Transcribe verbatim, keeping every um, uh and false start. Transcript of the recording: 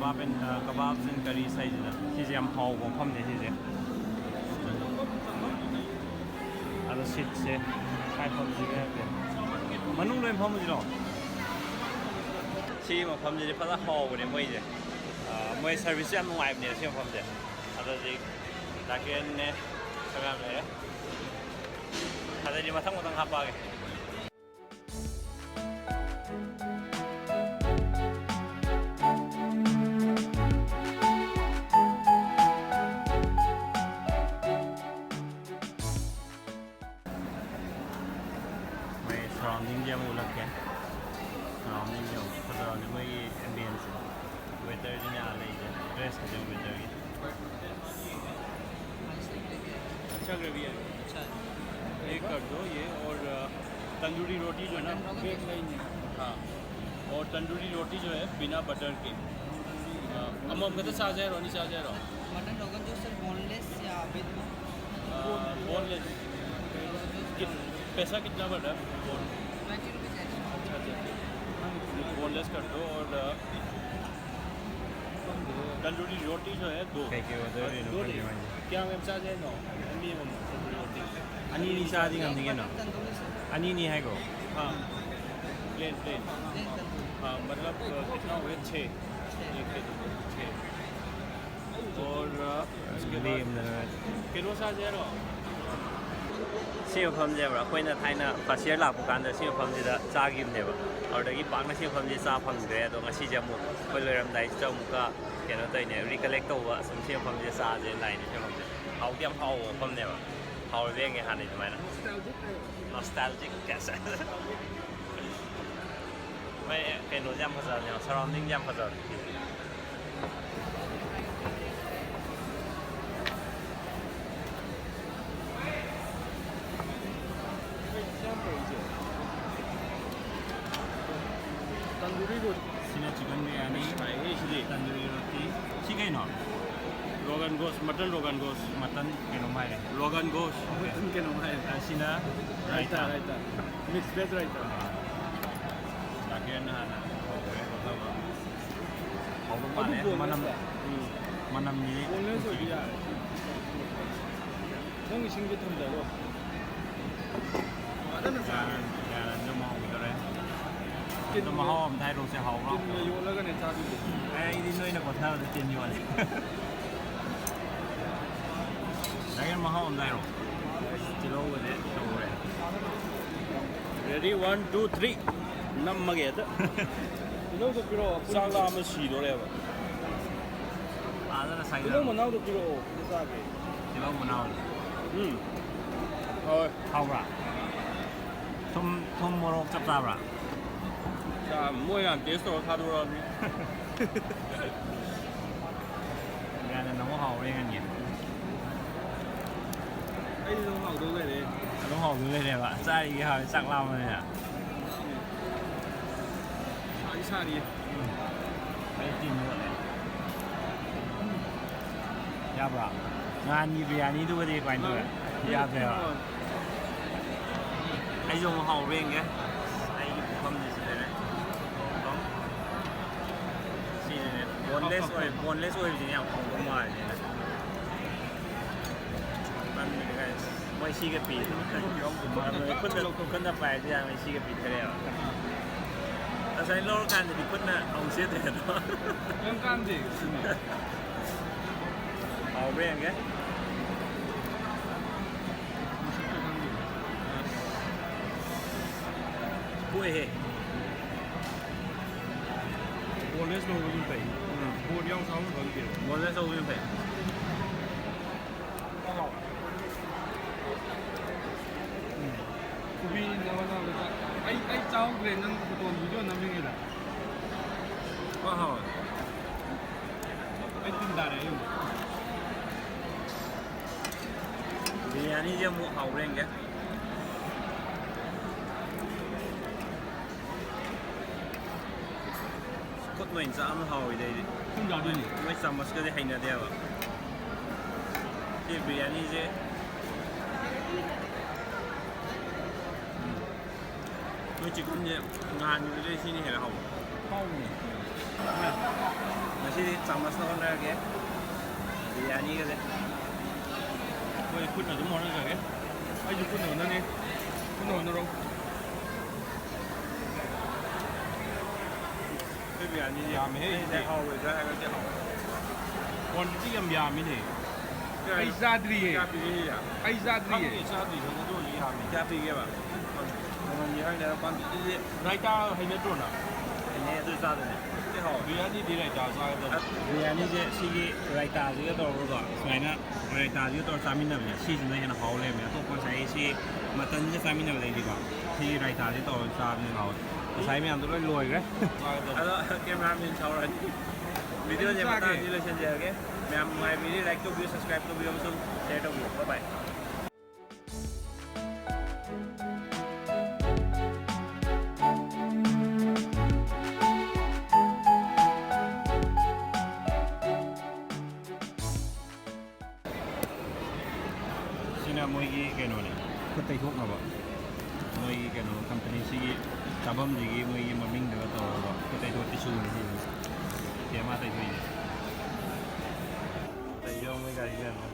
Kebab and, uh, kebabs and curries ꯍꯥꯏꯁꯤꯅ ꯁꯤꯁꯦ ꯌꯥꯝ ꯍꯥꯎꯕ ꯃꯐꯝꯅꯦ ꯁꯤꯁꯦ꯫ ꯑꯗꯣ ꯁꯤꯠꯁꯦ ꯀꯥꯏ ꯐꯝꯁꯤꯒꯦ ꯍꯥꯏꯕꯗꯤ ꯃꯅꯨꯡꯗ ꯑꯣꯏꯅ ꯐꯝꯃꯁꯤꯔꯣ? ꯁꯤ ꯃꯐꯝꯁꯤꯗꯤ ꯐꯖꯅ ꯍꯥꯎꯕꯅꯦ ꯃꯣꯏꯁꯦ꯫ ꯑ, ꯃꯣꯏ ꯁꯔꯚꯤꯁꯁꯨ ꯌꯥꯝ ꯅꯨꯡꯉꯥꯏꯕꯅꯦ ꯁꯤ ꯃꯐꯝꯁꯦ꯫ ꯑꯗꯣ ꯍꯧꯖꯤꯛ ꯗꯥꯀꯤꯔꯟꯅꯦ ꯈꯔ ꯌꯥꯝ ꯂꯩꯔꯦ꯫ ꯑꯗꯩꯗꯤ ꯃꯊꯪ ꯃꯊꯪ ꯍꯥꯞꯄꯛꯑꯒꯦ꯫ ꯃꯣꯏ ꯁꯔꯥꯎꯟꯗꯤꯡꯁꯦ ꯑꯃꯨꯛ ꯎꯠꯂꯛꯀꯦ꯫ ꯁꯔꯥꯎꯟꯗꯤꯡꯁꯦ ꯑꯃꯨꯛ ꯐꯖꯕꯅꯦ ꯃꯣꯏꯒꯤ ꯑꯦꯝꯕꯤꯌꯦꯟꯁꯁꯦ꯫ ꯋꯦꯗꯔꯁꯤꯅ ꯑꯥ ꯂꯩꯁꯦ, ꯗ꯭ꯔꯦꯁꯀꯁꯦ ꯋꯦꯗꯔꯒꯤ꯫ अच्छा ग्रेवी है। अच्छा है। एक कर दो ये, और, अ, तंदूरी रोटी जो है ना, मटन रोगन जोश। हाँ, और तंदूरी रोटी जो है बिना बटर के। हाँ, हम, हम कहते साझा है, रोनी साझा है, रो। Mutton rogan josh sir, boneless या विद? A, boneless. कित-, पैसा कितना पड़ रहा है? बोन- ट्वेंटी रुपीज़ है। अच्छा, अच्छा। बोनलेस कर दो और, अ, तंदूरी रोटी जो है दो। ꯀꯩ ꯀꯩ ꯑꯣꯔꯗꯔ ꯇꯧꯔꯤꯅꯣ ꯈꯪꯗꯦ ꯃꯥꯏꯁꯦ꯫ क्या मैम, साझा है? नो, ओनली मैम तंदूरी रोटी। ꯑꯅꯤꯅꯤ ꯆꯥꯗꯤ ꯉꯝꯅꯤ ꯀꯩꯅꯣ? ꯇꯟꯗꯨꯔꯤ ꯁꯔ꯫ ꯑꯅꯤꯅꯤ ꯍꯥꯏꯈꯣ꯫ हाँ, प्लेन, प्लेन। प्लेन तंदूरी। हाँ, मतलब, अ, कितना हो गया? छः। छः। एक के दो, छः। और, अ, उसके बाद ꯀꯩꯅꯣ साझा है, रो? ꯁꯤ ꯃꯐꯝꯁꯦ ꯕ꯭ꯔꯣ, ꯑꯩꯈꯣꯏꯅ ꯊꯥꯏꯅ ꯐꯥꯔꯁ ꯏꯌꯔ ꯂꯥꯛꯄ ꯀꯥꯟꯗ ꯁꯤ ꯃꯐꯝꯁꯤꯗ ꯆꯥꯈꯤꯕꯅꯦꯕ꯫ ꯑꯗꯨꯗꯒꯤ ꯄꯥꯛꯅ ꯁꯤ ꯃꯐꯝꯁꯦ ꯆꯥ ꯐꯪꯗ꯭ꯔꯦ꯫ ꯑꯗꯣ ꯉꯁꯤꯁꯦ ꯑꯃꯨꯛ ꯑꯩꯈꯣꯏ ꯂꯣꯏꯔꯝꯗꯥꯏꯁꯤꯗ ꯑꯃꯨꯛꯀ ꯀꯩꯅꯣ ꯇꯧꯔꯤꯅꯦ, ꯔꯤꯀꯂꯦꯛ ꯇꯧꯕ, ꯑꯁꯨꯝ ꯁꯤ ꯃꯐꯝꯁꯦ ꯆꯥꯁꯦꯅ ꯂꯥꯛꯏꯅꯦ꯫ ꯁꯤ ꯃꯐꯝꯁꯦ ꯍꯥꯎꯗꯤ ꯌꯥꯝ ꯍꯥꯎꯕ ꯃꯐꯝꯅꯦꯕ꯫ ꯍꯥꯎꯔꯗꯤ ꯌꯦꯡꯉꯦ ꯍꯥꯟꯅꯩ ꯑꯗꯨꯃꯥꯏꯅ꯫ ꯅꯣꯁꯇꯥꯜꯖꯤꯛ ꯀꯌꯥ ꯆꯥꯏ꯫ ꯃꯣꯏ ꯀꯩꯅꯣꯁꯦ ꯌꯥꯝ ꯐꯖꯕꯅꯦꯕ, ꯁꯔꯥꯎꯟꯗꯤꯡꯁꯦ ꯌꯥꯝ ꯐꯖꯕꯅꯦ꯫ ꯁꯤꯅ ꯆꯤꯀꯟ ꯕꯤꯔꯌꯥꯅꯤ, ꯇꯟꯗꯨꯔꯤ ꯔꯣꯇꯤ꯫ ꯁꯤ ꯀꯩꯅꯣ? ꯔꯣꯒꯟ ꯒꯣꯁ, ꯃꯇꯟ ꯔꯣꯒꯟ ꯒꯣꯁ꯫ ꯃꯇꯟ ꯀꯩꯅꯣꯝ ꯍꯥꯏꯔꯦ꯫ ꯔꯣꯒꯟ ꯒꯣꯁ꯫ ꯃꯇꯟ ꯀꯩꯅꯣꯝ ꯍꯥꯏꯔꯦ꯫ ꯑ, ꯁꯤꯅ ꯔꯥꯏꯇꯥ, ꯔꯥꯏꯇꯥ꯫ ꯔꯥꯏꯇꯥ꯫ Mix vase ꯔꯥꯏꯇꯥ꯫ ꯑ, ꯗꯥꯀꯤꯔꯅ ꯍꯥꯟꯅ ꯍꯧꯈ꯭ꯔꯦ ꯄꯣꯊꯥꯕ꯫ ꯍꯥꯎꯗꯧ ꯃꯥꯜꯂꯦ꯫ ꯑꯗꯨ boneless ꯃꯅꯝ, ꯂꯣ? ꯎꯝ, ꯃꯅꯝꯗꯤ boneless ꯑꯣꯏꯗꯤ ꯌꯥꯔꯦ꯫ ꯅꯪ ꯏꯁꯤꯡꯁꯦ ꯊꯝꯖꯔꯣ꯫ ꯐꯖꯅ ꯆꯥꯔꯦ꯫ ꯌꯥꯔꯦ, ꯑꯗꯨꯝ ꯍꯥꯎꯈꯤꯗꯣꯔꯦ꯫ ꯇꯤꯟ ꯑꯗꯨꯝ ꯃꯍꯥꯎ ꯑꯃ ꯊꯥꯏꯔꯣꯁꯦ ꯍꯥꯎꯕ꯭ꯔꯥ? ꯇꯤꯟꯅ ꯌꯣꯠꯂꯒꯅꯦ ꯆꯥꯗꯣꯏꯁꯦ꯫ ꯑꯦ, ꯑꯩꯗꯤ ꯅꯣꯏꯅ ꯀꯣꯊꯕꯗ ꯇꯤꯟ ꯌꯣꯠꯂꯦ꯫ ꯗꯥꯏꯒꯔ ꯃꯍꯥꯎ ꯑꯃ ꯊꯥꯏꯔꯣ꯫ ꯇꯤꯜꯍꯧꯒꯁꯦ ꯇꯧꯔꯦ꯫ Ready, one, two, three꯫ ꯅꯝꯃꯒꯦ ꯍꯦꯛꯇ꯫ ꯇꯤꯜꯍꯧꯗꯣ ꯄꯤꯔꯛꯑꯣ꯫ ꯆꯥꯛ ꯂꯥꯝꯕ ꯁꯤꯗꯣꯔꯦꯕ꯫ ꯐꯖꯅ ꯁꯥꯏꯗ꯫ ꯇꯤꯜꯍꯧ ꯃꯅꯥꯎꯗꯣ ꯄꯤꯔꯛꯑꯣ, ꯑꯗꯨ ꯆꯥꯒꯦ꯫ ꯇꯤꯜꯍꯧ ꯃꯅꯥꯎ꯫ ꯎꯝ꯫ ꯍꯥꯎꯋꯦ꯫ ꯍꯥꯎꯕ꯭ꯔꯥ? ꯊꯨꯝ, ꯊꯨꯝ ꯃꯣꯔꯣꯛ ꯆꯞ ꯆꯥꯕ꯭ꯔꯥ? ꯆꯥ-, ꯃꯣꯏ ꯍꯥꯟꯅ taste ꯇꯧꯔ ꯊꯥꯗꯣꯔꯛꯑꯕꯅꯤ꯫ ꯌꯥꯅ ꯅꯪ ꯍꯥꯎꯕ꯭ꯔꯥ ꯌꯦꯡꯍꯟꯒꯦ꯫ ꯑꯩꯗꯤ ꯑꯗꯨꯝ ꯍꯥꯎꯗꯧ ꯂꯩꯔꯦ꯫ ꯑꯗꯨꯝ ꯍꯥꯎꯗꯧ ꯂꯩꯔꯦꯕ꯫ ꯆꯥꯔꯤꯒꯩ ꯍꯥꯎꯋꯦ, ꯆꯥꯛ ꯂꯥꯝꯕꯅꯤꯅ꯫ ꯁꯥꯗꯤ ꯁꯥꯔꯤꯌꯦ꯫ ꯑꯩ ꯇꯤꯟ ꯌꯣꯠꯂꯦ꯫ ꯌꯥꯕ꯭ꯔꯥ? ꯅꯍꯥꯟꯒꯤ ꯕꯤꯔꯌꯥꯅꯤꯗꯨꯒꯗꯤ ꯀꯃꯥꯏꯅ ꯇꯧꯋꯦ? ꯌꯥꯗ꯭ꯔꯦꯕ꯫ ꯑꯩꯁꯨ ꯑꯃꯨꯛ ꯍꯥꯎꯕ꯭ꯔꯥ ꯌꯦꯡꯒꯦ꯫ ꯑꯩꯒꯤ ꯄꯨꯈꯝꯁꯦ ꯁꯤꯗꯅꯦ꯫ ꯄꯨꯈꯝ꯫ ꯁꯤꯁꯤꯅꯦ꯫ Boneless ꯑꯣꯏ-, boneless ꯑꯣꯏꯕꯁꯤꯅꯦ ꯌꯥꯝ ꯍꯥꯎꯕ ꯃꯥꯜꯂꯤꯅꯦ꯫ ꯃꯣꯏ ꯁꯤꯒ ꯄꯤꯗꯅ꯫ ꯈꯨꯠꯅ, ꯈꯨꯠꯅ ꯄꯥꯏꯔꯗꯤ ꯌꯥꯔꯣꯏ, ꯁꯤꯒ ꯄꯤꯊꯔꯦꯕ꯫ ꯉꯁꯥꯏ ꯂꯧꯔꯀꯥꯟꯗꯗꯤ ꯈꯨꯠꯅ ꯑꯃꯨꯛ ꯁꯦꯠꯇ꯭ꯔꯦ ꯑꯗꯣ꯫ ꯀꯩꯝ ꯀꯥꯟꯗꯦ꯫ ꯍꯥꯎꯕ꯭ꯔꯥ ꯌꯦꯡꯒꯦ꯫ ꯄꯣꯛꯑꯦꯍꯦ꯫ Boneless ꯂꯧꯕꯁꯨ ꯐꯩ꯫ ꯎꯝ꯫ Bone ꯌꯥꯎ ꯆꯥꯕꯁꯨ ꯐꯪꯗꯦꯕ꯫ Boneless ꯂꯧꯕꯁꯨ ꯐꯩ꯫ ꯀꯣꯕꯤ ꯅꯋꯥ ꯅꯋꯥ ꯆꯥ-, ꯑꯩ, ꯑꯩ ꯆꯥꯍꯧꯗ꯭ꯔꯦ ꯅꯪ photo video ꯅꯝꯃꯤꯉꯩꯗ꯫ ꯍꯣꯏ, ꯍꯣꯏ꯫ ꯑꯩ ꯇꯤꯟ ꯇꯥꯔꯦ ꯑꯩ꯫ ꯕꯤꯔꯌꯥꯅꯤꯁꯦ ꯑꯃꯨꯛ ꯍꯥꯎꯕ꯭ꯔꯥ ꯌꯦꯡꯒꯦ꯫ ꯈꯨꯠꯅ ꯑꯣꯏꯅ ꯆꯥꯕꯅ ꯍꯥꯎꯋꯤꯗ ꯑꯩꯗꯤ꯫ ꯈꯨꯠꯅ ꯆꯥꯗꯣꯏꯅꯦ꯫ ꯃꯣꯏ ꯆꯥꯃꯁꯀꯗꯤ ꯍꯩꯅꯗꯦꯕ꯫ ꯁꯤ ꯕꯤꯔꯌꯥꯅꯤꯁꯦ꯫ ꯎꯝ꯫ ꯃꯣꯏ chickenꯁꯦ ꯅꯍꯥꯟꯒꯤꯗꯨꯗꯩ ꯁꯤꯅ ꯍꯦꯟꯅ ꯍꯥꯎꯕ꯫ ꯍꯥꯎꯕꯅꯦ꯫ ꯉꯁꯤꯗꯤ ꯆꯥꯃꯁꯅ ꯍꯣꯠꯅꯔꯒꯦ꯫ ꯕꯤꯔꯌꯥꯅꯤꯒꯁꯦ꯫ ꯑꯩꯈꯣꯏ ꯈꯨꯠꯅ ꯑꯗꯨꯝ ꯍꯣꯠꯅꯖꯒꯦ꯫ ꯑꯩꯁꯨ ꯈꯨꯠꯅ ꯍꯣꯠꯅꯅꯤ꯫ ꯈꯨꯠꯅ ꯍꯣꯠꯅꯔꯣ꯫ ꯑꯩꯈꯣꯏ ꯕꯤꯔꯌꯥꯅꯤꯁꯦ ꯌꯥꯝꯃꯦꯍꯦ, ꯑꯩꯁꯦ ꯁꯤꯗꯤ꯫ ꯍꯥꯎꯔꯣꯏꯗ꯭ꯔꯥ ꯍꯥꯏꯔꯒꯗꯤ ꯍꯥꯎꯋꯦ꯫ ꯀ꯭ꯋꯥꯟꯇꯤꯇꯤ ꯌꯥꯝ ꯌꯥꯝꯃꯤꯅꯦ꯫ ꯑꯩ ꯆꯥꯗ꯭ꯔꯤꯌꯦ꯫ ꯀꯌꯥ ꯄꯤꯒꯦ ꯁꯤꯁꯦ? ꯑꯩ ꯆꯥꯗ꯭ꯔꯤꯌꯦ꯫ ꯈꯪꯗꯦ, ꯆꯥꯗ꯭ꯔꯤ, ꯈꯪꯗꯦ, ꯑꯗꯨ ꯑꯣꯏꯔꯁꯨ ꯌꯥꯝꯃꯤ꯫ ꯀꯌꯥ ꯄꯤꯒꯦꯕ? ꯃꯃꯜꯗꯤ ꯈꯪꯗꯦ, ꯑꯗꯣ ꯀ꯭ꯋꯥꯟꯇꯤꯇꯤꯗꯤ ꯔꯥꯏꯇꯥ ꯍꯩꯅꯗ꯭ꯔꯣ ꯅꯪ? ꯍꯩꯅꯩ, ꯑꯗꯨ ꯆꯥꯗꯣꯏꯅꯦ꯫ ꯑꯗꯨꯗꯤ ꯍꯥꯎꯋꯦ꯫ ꯕꯤꯔꯌꯥꯅꯤꯗꯤ ꯔꯥꯏꯇꯥ ꯆꯥꯒꯗꯕꯅꯤ꯫ ꯕꯤꯔꯌꯥꯅꯤꯁꯦ ꯁꯤꯒꯤ ꯔꯥꯏꯇꯥꯁꯤꯒ ꯇꯧꯔꯒꯀꯣ, ꯁꯨꯃꯥꯏꯅ ꯔꯥꯏꯇꯥꯁꯤꯒ ꯇꯧꯔ ꯆꯥꯃꯤꯟꯅꯕꯁꯦ, ꯁꯤꯁꯤꯅ ꯍꯦꯟꯅ ꯍꯥꯎ ꯂꯩꯔꯝꯃꯦ꯫ ꯑꯇꯣꯞꯄ ꯉꯁꯥꯏꯒꯤ ꯁꯤ ꯃꯇꯟꯒ ꯆꯥꯃꯤꯟꯅꯕꯗꯩꯗꯤꯀꯣ, ꯁꯤꯒꯤ ꯔꯥꯏꯇꯥꯁꯤ ꯇꯧꯔꯒ ꯆꯥꯕꯅ ꯍꯦꯟꯅ ꯍꯥꯎꯋꯦ꯫ ꯉꯁꯥꯏ ꯃꯌꯥꯝꯗꯣ ꯂꯣꯏ ꯂꯣꯏꯈ꯭ꯔꯦ꯫ ꯆꯥꯒꯗꯕꯅꯤ꯫ ꯑꯗꯣ ꯀꯦꯃꯦꯔꯥꯃꯦꯟ ꯁꯥꯎꯔꯅꯤ꯫ ꯚꯤꯗꯤꯑꯣꯁꯦ ꯆꯥꯒꯦ꯫ ꯃꯇꯥꯡꯁꯤ ꯂꯣꯏꯁꯤꯟꯖꯔꯒꯦ꯫ ꯃꯌꯥꯝ ꯅꯨꯡꯉꯥꯏꯕꯤꯔꯤ, like ꯇꯧꯕꯤꯌꯨ, subscribe ꯇꯧꯕꯤꯌꯨ ꯑꯃꯁꯨꯡ share ꯇꯧꯕꯤꯌꯨ꯫ Bye bye꯫ ꯁꯤꯅ ꯃꯣꯏꯒꯤ ꯀꯩꯅꯣꯅꯦ, ꯈꯨꯠ ꯇꯩꯊꯣꯛꯅꯕ꯫ ꯃꯣꯏꯒꯤ ꯀꯩꯅꯣ, ꯀꯝꯄꯅꯤꯁꯤꯒꯤ ꯆꯥꯐꯝꯁꯤꯒꯤ ꯃꯣꯏꯒꯤ ꯃꯃꯤꯡꯗꯒ ꯇꯧꯔꯒ ꯈꯨꯠ ꯇꯩꯊꯣꯛ ꯇꯤꯁꯨꯅꯤ ꯁꯤꯁꯦ꯫ ꯁꯤ ꯑꯃ ꯇꯩꯊꯣꯛꯏꯅꯦ꯫ ꯇꯩꯖꯧ ꯃꯣꯏ ꯒꯥꯔꯤ ꯃꯌꯥꯝꯗꯣ꯫